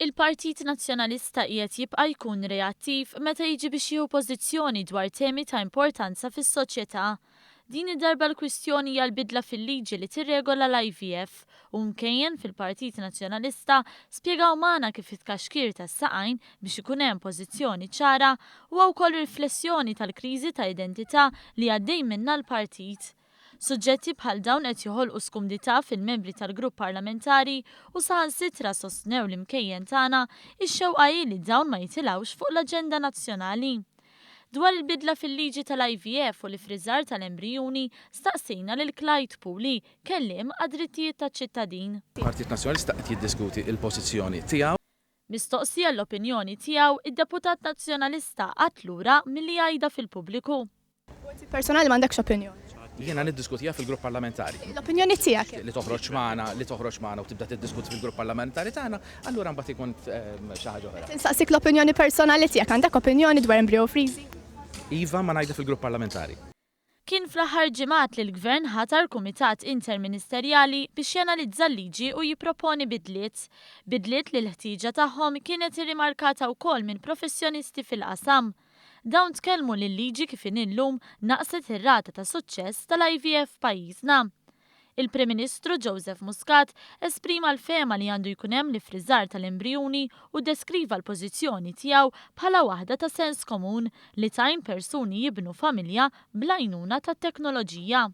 Il-Partit Nazzjonalista qiegħed jibqa' jkun reattiv meta jiġi biex jieħu pożizzjoni dwar temi ta' importanza fis-soċjetà. Din id-darba l-kwistjoni hija l-bidla fil-liġi li tirregola l-IVF u mkejjen fil-Partit Nazzjonalista spjegaw magħna kif it-tkaxkir tas-saqajn biex ikun hemm pożizzjoni ċara huwa wkoll riflessjoni tal-kriżi ta' identità li għaddej minnha l-partit. Suġġetti bħal dawn qed joħolqu skumdità fil-membri tal-grupp parlamentari u saħansitra sostnew l-imkejjen tagħna, ix-xewqa hi li dawn ma jitilgħux fuq l-aġenda nazzjonali. Dwar il-bidla fil-liġi tal-IVF u l-iffriżar tal-embrijuni staqsejna lil Clyde Puli, kelliem għad-drittijiet taċ-ċittadin. Partit Nazzjonalista qed jiddiskuti l-pożizzjoni tiegħu. Mistoqsi għall-opinjoni tiegħu, id-deputat Nazzjonalista qagħad lura milli jgħidha fil-pubbliku. U inti personali m'għandekx opinjoni? Jiena niddiskutiha fil-grupp parlamentari. L-opinjoni tiegħek. Li toħroġ magħna, li toħroġ magħna u tibda tiddiskuti fil-grupp parlamentari tagħna, allura mbagħad ikun xi ħaġa oħra. Qed insaqsik l-opinjoni personali tiegħek, għandek opinjoni dwar embryo freezing? Iva, ma ngħidha fil-grupp parlamentari. Kien fl-aħħar ġimgħat li l-Gvern ħatar kumitat interministerjali biex janalizza l-liġi u jipproponi bidliet. Bidliet li l-ħtieġa tagħhom kienet irrimarkata wkoll minn professjonisti fil-qasam. Dawn tkellmu li l-liġi kif inhi llum naqqset ir-rata ta' suċċess tal-IVF f'pajjiżna. Il-Prim Ministru Joseph Muscat esprima l-fehma li għandu jkun hemm l-iffriżar tal-embrijuni u ddeskriva l-pożizzjoni tiegħu bħala waħda ta' sens komun li tgħin persuni jibnu familja bl-għajnuna tat-teknoloġija.